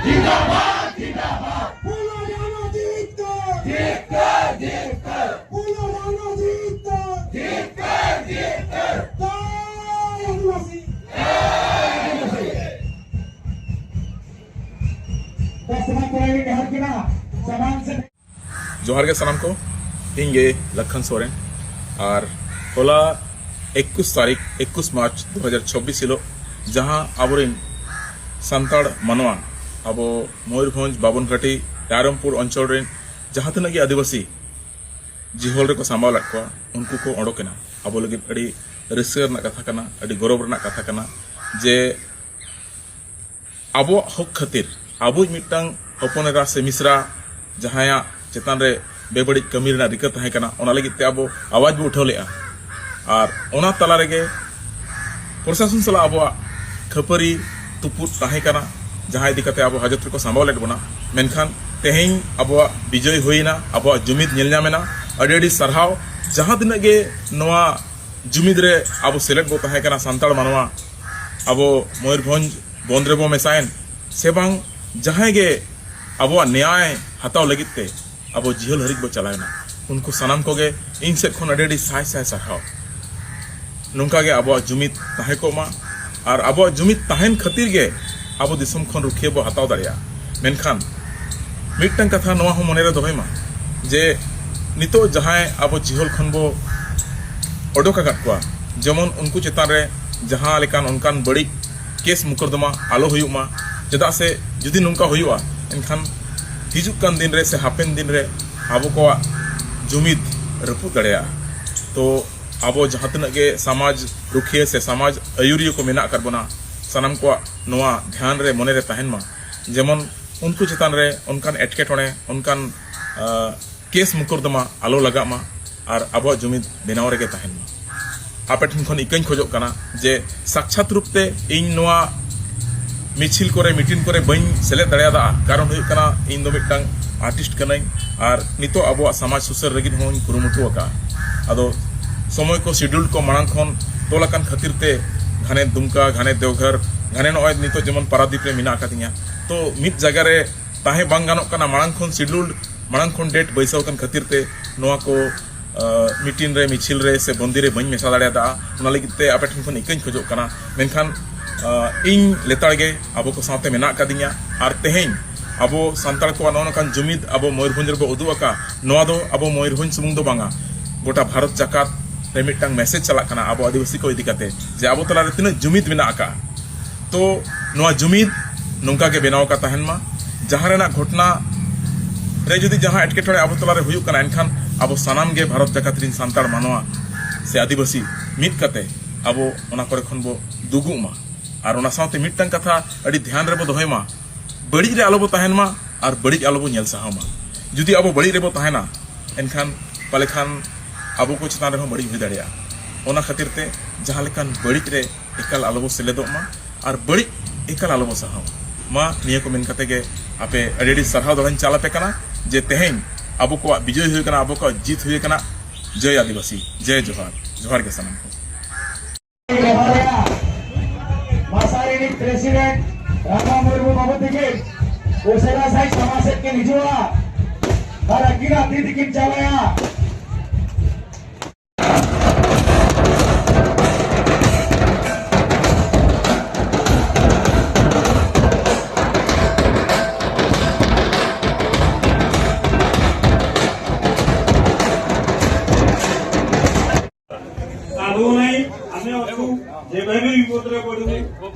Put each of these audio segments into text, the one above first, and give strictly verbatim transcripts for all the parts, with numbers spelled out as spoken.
जिंदाबाद, जिंदाबाद। फूलो राणा जीत कर। जीत कर, जीत कर। फूलो राणा जीत कर। जीत कर, जीत कर। जय आदिवासी। जय आदिवासी। बस मैं कोई नहीं हट के ना, सामान से ᱡᱚᱦᱟᱨ ᱜᱮ ᱥᱟᱱᱟᱢ ᱠᱚ, ᱤᱧ ᱜᱮ ᱞᱟᱠᱷᱟᱱ ᱥᱚᱨᱮᱱ᱾ ᱟᱨ ᱦᱚᱞᱟ ᱮᱠᱩᱥ ᱛᱟᱹᱨᱤᱠᱷ, ᱮᱠᱩᱥ ᱢᱟᱨᱪ ᱫᱩ ᱦᱟᱡᱟᱨ ᱪᱷᱚᱵᱵᱤᱥ ᱦᱤᱞᱳᱜ ᱡᱟᱦᱟᱸ ᱟᱵᱚᱨᱮᱱ ᱥᱟᱱᱛᱟᱲ ᱢᱟᱱᱣᱟ, ᱟᱵᱚ ᱢᱚᱭᱩᱨᱵᱷᱚᱸᱡᱽ ᱵᱟᱵᱚᱱᱜᱷᱟᱴᱤ ᱨᱟᱭᱨᱚᱝᱯᱩᱨ ᱚᱧᱪᱚᱞ ᱨᱮᱱ ᱡᱟᱦᱟᱸ ᱛᱤᱱᱟᱹᱜ ᱜᱮ ᱟᱹᱫᱤᱵᱟᱹᱥᱤ ᱡᱤᱦᱚᱞ ᱨᱮᱠᱚ ᱥᱟᱢᱵᱟᱣ ᱞᱮᱫ ᱠᱚᱣᱟ, ᱩᱱᱠᱩ ᱠᱚ ᱚᱰᱚᱠᱮᱱᱟ᱾ ᱟᱵᱚ ᱞᱟᱹᱜᱤᱫ ᱟᱹᱰᱤ ᱨᱟᱹᱥᱠᱟᱹ ᱨᱮᱱᱟᱜ ᱠᱟᱛᱷᱟ ᱠᱟᱱᱟ, ᱟᱹᱰᱤ ᱜᱚᱨᱚᱵᱽ ᱨᱮᱱᱟᱜ ᱠᱟᱛᱷᱟ ᱠᱟᱱᱟ ᱡᱮ ᱟᱵᱚᱣᱟᱜ ᱦᱚᱠ ᱠᱷᱟᱹᱛᱤᱨ, ᱟᱵᱚᱭᱤᱡ ᱢᱤᱫᱴᱟᱝ ᱦᱚᱯᱚᱱ ᱮᱨᱟ ᱥᱮ ᱢᱤᱥᱨᱟ ᱡᱟᱦᱟᱸᱭᱟᱜ ᱪᱮᱛᱟᱱ ᱨᱮ ᱵᱮᱵᱟᱹᱲᱤᱡ ᱠᱟᱹᱢᱤ ᱨᱮᱱᱟᱜ ᱨᱤᱠᱟᱹ ᱛᱟᱦᱮᱸ ᱠᱟᱱᱟ, ᱚᱱᱟ ᱞᱟᱹᱜᱤᱫ ᱛᱮ ᱟᱵᱚ ᱟᱣᱟᱡᱽ ᱵᱚ ᱩᱴᱷᱟᱹᱣ ᱞᱮᱫᱼᱟ᱾ ᱟᱨ ᱚᱱᱟ ᱛᱟᱞᱟ ᱨᱮᱜᱮ ᱯᱨᱚᱥᱟᱥᱚᱱ ᱥᱟᱞᱟᱜ ᱟᱵᱚᱣᱟᱜ ᱠᱷᱟᱹᱯᱟᱹᱨᱤ ᱛᱩᱯᱩᱫ ᱛᱟᱦᱮᱸ ᱠᱟᱱᱟ, ᱡᱟᱦᱟᱸ ᱤᱫᱤ ᱠᱟᱛᱮ ᱟᱵᱚ ᱦᱟᱡᱚᱛ ᱨᱮᱠᱚ ᱥᱟᱢᱵᱟᱣ ᱞᱮᱫ ᱵᱚᱱᱟ᱾ ᱢᱮᱱᱠᱷᱟᱱ ᱛᱮᱦᱮᱧ ᱟᱵᱚᱣᱟᱜ ᱵᱤᱡᱚᱭ ᱦᱩᱭᱮᱱᱟ, ᱟᱵᱚᱣᱟᱜ ᱡᱩᱢᱤᱫ ᱧᱮᱞ ᱧᱟᱢᱮᱱᱟ᱾ ᱟᱹᱰᱤ ᱟᱹᱰᱤ ᱥᱟᱨᱦᱟᱣ᱾ ᱡᱟᱦᱟᱸ ᱛᱤᱱᱟᱹᱜ ᱜᱮ ᱱᱚᱣᱟ ᱡᱩᱢᱤᱫ ᱨᱮ ᱟᱵᱚ ᱥᱮᱞᱮᱫ ᱵᱚ ᱛᱟᱦᱮᱸ ᱠᱟᱱᱟ, ᱥᱟᱱᱛᱟᱲ ᱢᱟᱱᱣᱟ, ᱟᱵᱚ ᱢᱚᱭᱩᱨᱵᱷᱚᱸᱡᱽ ᱵᱚᱱᱫᱷ ᱨᱮᱵᱚ ᱢᱮᱥᱟᱭᱮᱱ, ᱥᱮ ᱵᱟᱝ ᱡᱟᱦᱟᱸᱭ ᱜᱮ ᱟᱵᱚᱣᱟᱜ ᱱᱮᱭᱟᱭ ᱦᱟᱛᱟᱣ ᱞᱟᱹᱜᱤᱫ ᱛᱮ ᱟᱵᱚ ᱡᱤᱦᱚᱞ ᱦᱟᱹᱨᱤᱡ ᱵᱚ ᱪᱟᱞᱟᱣᱮᱱᱟ, ᱩᱱᱠᱩ ᱥᱟᱱᱟᱢ ᱠᱚᱜᱮ ᱤᱧ ᱥᱮᱫ ᱠᱷᱚᱱ ᱟᱹᱰᱤ ᱟᱹᱰᱤ ᱥᱟᱭ ᱥᱟᱭ ᱥᱟᱨᱦᱟᱣ᱾ ᱱᱚᱝᱠᱟ ᱜᱮ ᱟᱵᱚᱣᱟᱜ ᱡᱩᱢᱤᱫ ᱛᱟᱦᱮᱸ ᱠᱚᱜ ᱢᱟ, ᱟᱨ ᱟᱵᱚᱣᱟᱜ ᱡᱩᱢᱤᱫ ᱛᱟᱦᱮᱱ ᱠᱷᱟᱹᱛᱤᱨ ᱜᱮ ᱟᱵᱚ ᱫᱤᱥᱚᱢ ᱠᱷᱚᱱ ᱨᱩᱠᱷᱤᱭᱟᱹ ᱵᱚ ᱦᱟᱛᱟᱣ ᱫᱟᱲᱮᱭᱟᱜᱼᱟ᱾ ᱢᱮᱱᱠᱷᱟᱱ ᱢᱤᱫᱴᱟᱝ ᱠᱟᱛᱷᱟ ᱱᱚᱣᱟ ᱦᱚᱸ ᱢᱚᱱᱮᱨᱮ ᱫᱚᱦᱚᱭ ᱢᱟ ᱡᱮ ᱱᱤᱛᱚᱜ ᱡᱟᱦᱟᱸᱭ ᱟᱵᱚ ᱡᱤᱦᱚᱞ ᱠᱷᱚᱱ ᱵᱚ ᱚᱰᱚᱠ ᱟᱠᱟᱫ ᱠᱚᱣᱟ, ᱡᱮᱢᱚᱱ ᱩᱱᱠᱩ ᱪᱮᱛᱟᱱ ᱨᱮ ᱡᱟᱦᱟᱸ ᱞᱮᱠᱟᱱ ᱚᱱᱠᱟᱱ ᱵᱟᱹᱲᱤᱡ ᱠᱮᱥ ᱢᱩᱠᱚᱫᱫᱚᱢᱟ ᱟᱞᱚ ᱦᱩᱭᱩᱜ ᱢᱟ᱾ ᱪᱮᱫᱟᱜ ᱥᱮ ᱡᱩᱫᱤ ᱱᱚᱝᱠᱟ ᱦᱩᱭᱩᱜᱼᱟ, ᱮᱱᱠᱷᱟᱱ ᱦᱤᱡᱩᱜ ᱠᱟᱱ ᱫᱤᱱ ᱨᱮ ᱥᱮ ᱦᱟᱯᱮᱱ ᱫᱤᱱ ᱨᱮ ᱟᱵᱚ ᱠᱚᱣᱟᱜ ᱡᱩᱢᱤᱫ ᱨᱟᱹᱯᱩᱫ ᱫᱟᱲᱮᱭᱟᱜᱼᱟ᱾ ᱛᱚ ᱟᱵᱚ ᱡᱟᱦᱟᱸ ᱛᱤᱱᱟᱹᱜ ᱜᱮ ᱥᱚᱢᱟᱡᱽ ᱨᱩᱠᱷᱤᱭᱟᱹ ᱥᱮ ᱥᱚᱢᱟᱡᱽ ᱟᱹᱭᱩᱨᱤᱭᱟᱹ ᱠᱚ ᱢᱮᱱᱟᱜ ᱟᱠᱟᱫ ᱵᱚᱱᱟ, ᱥᱟᱱᱟᱢ ᱠᱚᱣᱟᱜ ᱱᱚᱣᱟ ᱫᱷᱮᱭᱟᱱ ᱨᱮ ᱢᱚᱱᱮ ᱨᱮ ᱛᱟᱦᱮᱱ ᱢᱟ, ᱡᱮᱢᱚᱱ ᱩᱱᱠᱩ ᱪᱮᱛᱟᱱ ᱨᱮ ᱚᱱᱠᱟᱱ ᱮᱴᱠᱮᱴᱚᱬᱮ, ᱚᱱᱠᱟᱱ, ᱟ, ᱠᱮᱥ ᱢᱩᱠᱚᱫᱫᱚᱢᱟ ᱟᱞᱚ ᱞᱟᱜᱟᱜ ᱢᱟ ᱟᱨ ᱟᱵᱚᱣᱟᱜ ᱡᱩᱢᱤᱫ ᱵᱮᱱᱟᱣ ᱨᱮᱜᱮ ᱛᱟᱦᱮᱱ ᱢᱟ᱾ ᱟᱯᱮ ᱴᱷᱮᱱ ᱠᱷᱚᱱ ᱤᱠᱟᱹᱧ ᱠᱷᱚᱡᱚᱜ ᱠᱟᱱᱟ ᱡᱮ ᱥᱟᱠᱪᱷᱟᱛ ᱨᱩᱯ ᱛᱮ ᱤᱧ ᱱᱚᱣᱟ ᱢᱤᱪᱷᱤᱞ ᱠᱚᱨᱮ, ᱢᱤᱴᱤᱝ ᱠᱚᱨᱮ ᱵᱟᱹᱧ ᱥᱮᱞᱮᱫ ᱫᱟᱲᱮᱭᱟᱫᱟ, ᱠᱟᱨᱚᱱ ᱦᱩᱭᱩᱜ ᱠᱟᱱᱟ ᱤᱧ ᱫᱚ ᱢᱤᱫᱴᱟᱝ ᱟᱨᱴᱤᱥᱴ ᱠᱟᱹᱱᱟᱹᱧ ᱟᱨ ᱱᱤᱛᱚᱜ ᱟᱵᱚᱣᱟᱜ ᱥᱚᱢᱟᱡᱽ ᱥᱩᱥᱟᱹᱨ ᱞᱟᱹᱜᱤᱫ ᱦᱚᱸᱧ ᱠᱩᱨᱩᱢᱩᱴᱩ ᱟᱠᱟᱫᱼᱟ᱾ ᱟᱫᱚ ᱥᱚᱢᱚᱭ ᱠᱚ, ᱥᱤᱰᱩᱞ ᱠᱚ ᱢᱟᱲᱟᱝ ᱠᱷᱚᱱ ᱛᱚᱞ ᱟᱠᱟᱱ ᱠᱷᱟᱹᱛᱤᱨ ᱛᱮ ᱜᱷᱟᱱᱮ ᱫᱩᱢᱠᱟ, ᱜᱷᱟᱱᱮ ᱫᱮᱣᱜᱷᱚᱨ, ᱜᱷᱟᱱᱮ ᱱᱚᱜᱼᱚᱭ ᱱᱤᱛᱚᱜ ᱡᱮᱢᱚᱱ ᱯᱟᱨᱟᱫᱤᱯ ᱨᱮ ᱢᱮᱱᱟᱜ ᱟᱠᱟᱫᱤᱧᱟ᱾ ᱛᱚ ᱢᱤᱫ ᱡᱟᱭᱜᱟ ᱨᱮ ᱛᱟᱦᱮᱸ ᱵᱟᱝ ᱜᱟᱱᱚᱜ ᱠᱟᱱᱟ, ᱢᱟᱲᱟᱝ ᱠᱷᱚᱱ ᱥᱤᱰᱩᱞᱰ, ᱢᱟᱲᱟᱝ ᱠᱷᱚᱱ ᱰᱮᱴ ᱵᱟᱹᱭᱥᱟᱹᱣ ᱟᱠᱟᱱ ᱠᱷᱟᱹᱛᱤᱨ ᱛᱮ ᱱᱚᱣᱟ ᱠᱚ, ᱟ, ᱢᱤᱴᱤᱝ ᱨᱮ, ᱢᱤᱪᱷᱤᱞ ᱨᱮ ᱥᱮ ᱵᱚᱱᱫᱤ ᱨᱮ ᱵᱟᱹᱧ ᱢᱮᱥᱟ ᱫᱟᱲᱮᱭᱟᱫᱟ᱾ ᱚᱱᱟ ᱞᱟᱹᱜᱤᱫ ᱛᱮ ᱟᱯᱮ ᱴᱷᱮᱱ ᱠᱷᱚᱱ ᱤᱠᱟᱹᱧ ᱠᱷᱚᱡᱚᱜ ᱠᱟᱱᱟ᱾ ᱢᱮᱱᱠᱷᱟᱱ, ᱟ, ᱤᱧ ᱞᱮᱛᱟᱲ ᱜᱮ ᱟᱵᱚ ᱠᱚ ᱥᱟᱶᱛᱮ ᱢᱮᱱᱟᱜ ᱟᱠᱟᱫᱤᱧᱟ᱾ ᱟᱨ ᱛᱮᱦᱮᱧ ᱟᱵᱚ ᱥᱟᱱᱛᱟᱲ ᱠᱚᱣᱟᱜ ᱱᱚᱜᱼᱚ ᱱᱚᱝᱠᱟᱱ ᱡᱩᱢᱤᱫ ᱟᱵᱚ ᱢᱚᱭᱩᱨᱵᱷᱚᱸᱡᱽ ᱨᱮᱵᱚ ᱩᱫᱩᱜ ᱟᱠᱟᱫ, ᱱᱚᱣᱟ ᱫᱚ ᱟᱵᱚ ᱢᱚᱭᱩᱨᱵᱷᱚᱸᱡᱽ ᱥᱩᱢᱩᱝ ᱫᱚ ᱵᱟᱝᱟ, ᱜᱚᱴᱟ ᱵᱷᱟᱨᱚᱛ ᱡᱟᱠᱟᱛ ᱨᱮ ᱢᱤᱫᱴᱟᱝ ᱢᱮᱥᱮᱡᱽ ᱪᱟᱞᱟᱜ ᱠᱟᱱᱟ ᱟᱵᱚ ᱟᱹᱫᱤᱵᱟᱹᱥᱤ ᱠᱚ ᱤᱫᱤ ᱠᱟᱛᱮ, ᱡᱮ ᱟᱵᱚ ᱛᱟᱞᱟᱨᱮ ᱛᱤᱱᱟᱹᱜ ᱡᱩᱢᱤᱫ ᱢᱮᱱᱟᱜ ᱟᱠᱟᱫᱼᱟ᱾ ᱛᱚ ᱱᱚᱣᱟ ᱡᱩᱢᱤᱫ ᱱᱚᱝᱠᱟ ᱜᱮ ᱵᱮᱱᱟᱣ ᱟᱠᱟ ᱛᱟᱦᱮᱱ ᱢᱟ᱾ ᱡᱟᱦᱟᱸ ᱨᱮᱱᱟᱜ ᱜᱷᱚᱴᱱᱟ ᱨᱮ ᱡᱩᱫᱤ ᱡᱟᱦᱟᱸ ᱮᱴᱠᱮᱴᱚᱬᱮ ᱟᱵᱚ ᱛᱟᱞᱟᱨᱮ ᱦᱩᱭᱩᱜ ᱠᱟᱱᱟ, ᱮᱱᱠᱷᱟᱱ ᱟᱵᱚ ᱥᱟᱱᱟᱢ ᱜᱮ ᱵᱷᱟᱨᱚᱛ ᱡᱟᱠᱟᱛ ᱨᱤᱱ ᱥᱟᱱᱛᱟᱲ ᱢᱟᱱᱣᱟ ᱥᱮ ᱟᱹᱫᱤᱵᱟᱹᱥᱤ ᱢᱤᱫ ᱠᱟᱛᱮ ᱟᱵᱚ ᱚᱱᱟ ᱠᱚᱨᱮ ᱠᱷᱚᱱ ᱵᱚ ᱫᱩᱜᱩᱜ ᱢᱟ᱾ ᱟᱨ ᱚᱱᱟ ᱥᱟᱶᱛᱮ ᱢᱤᱫᱴᱟᱝ ᱠᱟᱛᱷᱟ ᱟᱹᱰᱤ ᱫᱷᱮᱭᱟᱱ ᱨᱮᱵᱚ ᱫᱚᱦᱚᱭ ᱢᱟ, ᱵᱟᱹᱲᱤᱡ ᱨᱮ ᱟᱞᱚ ᱵᱚ ᱛᱟᱦᱮᱱ ᱢᱟ ᱟᱨ ᱵᱟᱹᱲᱤᱡ ᱟᱞᱚ ᱵᱚ ᱧᱮᱞ ᱥᱟᱦᱟᱣ ᱢᱟ᱾ ᱡᱩᱫᱤ ᱟᱵᱚ ᱵᱟᱹᱲᱤᱡ ᱨᱮᱵᱚ ᱛᱟᱦᱮᱱᱟ, ᱮᱱᱠᱷᱟᱱ ᱯᱟᱞᱮ ᱠᱷᱟᱱ ᱟᱵᱚ ᱠᱚ ᱪᱮᱛᱟᱱ ᱨᱮᱦᱚᱸ ᱵᱟᱹᱲᱤᱡ ᱦᱩᱭ ᱫᱟᱲᱮᱭᱟᱜᱼᱟ᱾ ᱚᱱᱟ ᱠᱷᱟᱹᱛᱤᱨ ᱛᱮ ᱡᱟᱦᱟᱸ ᱞᱮᱠᱟᱱ ᱵᱟᱹᱲᱤᱡ ᱨᱮ ᱮᱠᱟᱞ ᱟᱞᱚ ᱵᱚ ᱥᱮᱞᱮᱫᱚᱜ ᱢᱟ ᱟᱨ ᱵᱟᱹᱲᱤᱡ ᱮᱠᱟᱞ ᱟᱞᱚ ᱵᱚ ᱥᱟᱦᱟᱣ ᱢᱟ᱾ ᱱᱤᱭᱟᱹ ᱠᱚ ᱢᱮᱱ ᱠᱟᱛᱮ ᱜᱮ ᱟᱯᱮ ᱟᱹᱰᱤ ᱟᱹᱰᱤ ᱥᱟᱨᱦᱟᱣ ᱫᱚᱦᱲᱟᱧ ᱪᱟᱞ ᱟᱯᱮ ᱠᱟᱱᱟ, ᱡᱮ ᱛᱮᱦᱮᱧ ᱟᱵᱚ ᱠᱚᱣᱟᱜ ᱵᱤᱡᱚᱭ ᱦᱩᱭ ᱠᱟᱱᱟ, ᱟᱵᱚ ᱠᱚᱣᱟᱜ ᱡᱤᱛ ᱦᱩᱭ ᱠᱟᱱᱟ᱾ ᱡᱚᱭ ᱟᱹᱫᱤᱵᱟᱹᱥᱤ, ᱡᱚᱭ ᱡᱚᱦᱟᱨ, ᱡᱚᱦᱟᱨ ᱜᱮ ᱥᱟᱱᱟᱢ ᱠᱚ᱾ ᱢᱟᱥᱟ ᱨᱤᱱᱤᱡ ᱯᱨᱮᱥᱤᱰᱮᱱᱴ ᱨᱟᱢᱟ ᱢᱩᱨᱢᱩ ᱵᱟᱹᱵᱩ ᱛᱤᱠᱤᱱ ᱩᱥᱟᱹᱨᱟ ᱥᱟᱺᱦᱤᱡ ᱥᱟᱢᱟᱝ ᱥᱮᱫ ᱠᱤᱱ ᱦᱤᱡᱩᱜᱼᱟ ᱟᱨ ᱟᱹᱠᱤᱱᱟᱜ ᱛᱤ ᱛᱮᱠᱤᱱ ᱪᱟᱞᱟᱭᱟ᱾ ସାଧୁ ନାହିଁ, ଆମେ ଅଛୁ, ଯେବେ ବି ବିପଦରେ ପଡ଼ିବୁ,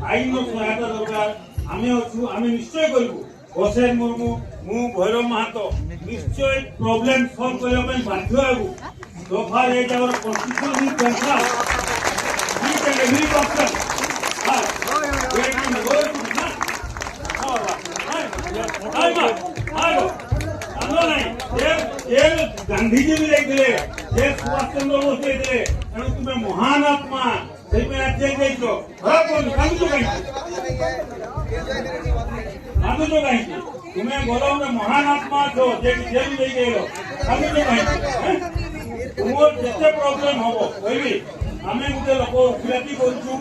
ଆଇନର ସହାୟତା ଦରକାର, ଆମେ ଅଛୁ, ଆମେ ନିଶ୍ଚୟ କରିବୁ। ଅସେନ ମୁର୍ମୁ, ମୁଁ ଭୈରବ ମାହାତ, ନିଶ୍ଚୟ ପ୍ରୋବ୍ଲେମ ସଲ୍ଭ କରିବା ପାଇଁ ବାଧ୍ୟ ହେବୁ। So far it is our constitutional principle, each and every person has right to vote, ନା? ହଁ, ହଁ, ହଁ, ହଁ, ହଁ, ହଁ, ହଁ, ନାହିଁ। ଯେ, ଯେ ଗାନ୍ଧୀଜୀ ବି ଯାଇଥିଲେ, ଯେ ସୁଭାଷ ଚନ୍ଦ୍ର ବୋଷ ଯାଇଥିଲେ, ତେଣୁ ତୁମେ ମହାନ ଆତ୍ମା, ସେଇଥିପାଇଁ ଆଜି ଜେଲ୍ ଯାଇଛ। ଖରାପ କରୁନି, କାନ୍ଦୁଛ କାହିଁକି? କାନ୍ଦୁଛ କାହିଁକି? ତୁମେ ଭଲ ଗୋଟେ ମହାନ ଆତ୍ମା ଅଛ, ଯେ କି ଜେଲ୍ ଯାଇଛ, କାନ୍ଦୁଛ କାହିଁକି? ହେଁ? ତୁମର ଯେତେ ପ୍ରୋବ୍ଲେମ ହବ, କହିବି, ଆମେ ଗୋଟେ ଲୋକ ଓକିଲାତି କରୁଛୁ,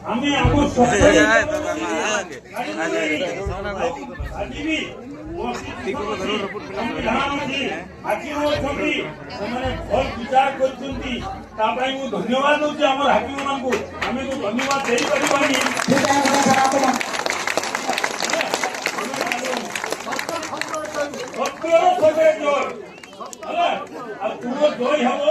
ଆମେ ଆମ ସ୍ୱାର୍ଥରେ ଆଜି ବି ଉପସ୍ଥିତ ଅଛନ୍ତି, ସମ୍ବିଧାନ ଅଛି, ହାକିମ ଅଛନ୍ତି, ସେମାନେ ଭଲ ବିଚାର କରିଛନ୍ତି। ତା ପାଇଁ ମୁଁ ଧନ୍ୟବାଦ ଦଉଛି ଆମର ହାକିମମାନଙ୍କୁ। ଆମେ ତ ଧନ୍ୟବାଦ ଦେଇପାରିବାନି। ସତ୍ୟର ସଜୟ ଜୟ। ହେଲା? ଆଉ ତୁମ ଜୟ ହବ।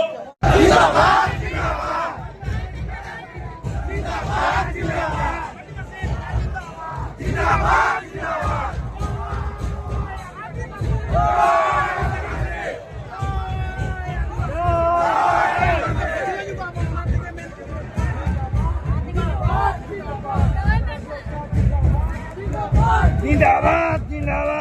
जिंदाबाद, जिंदाबाद।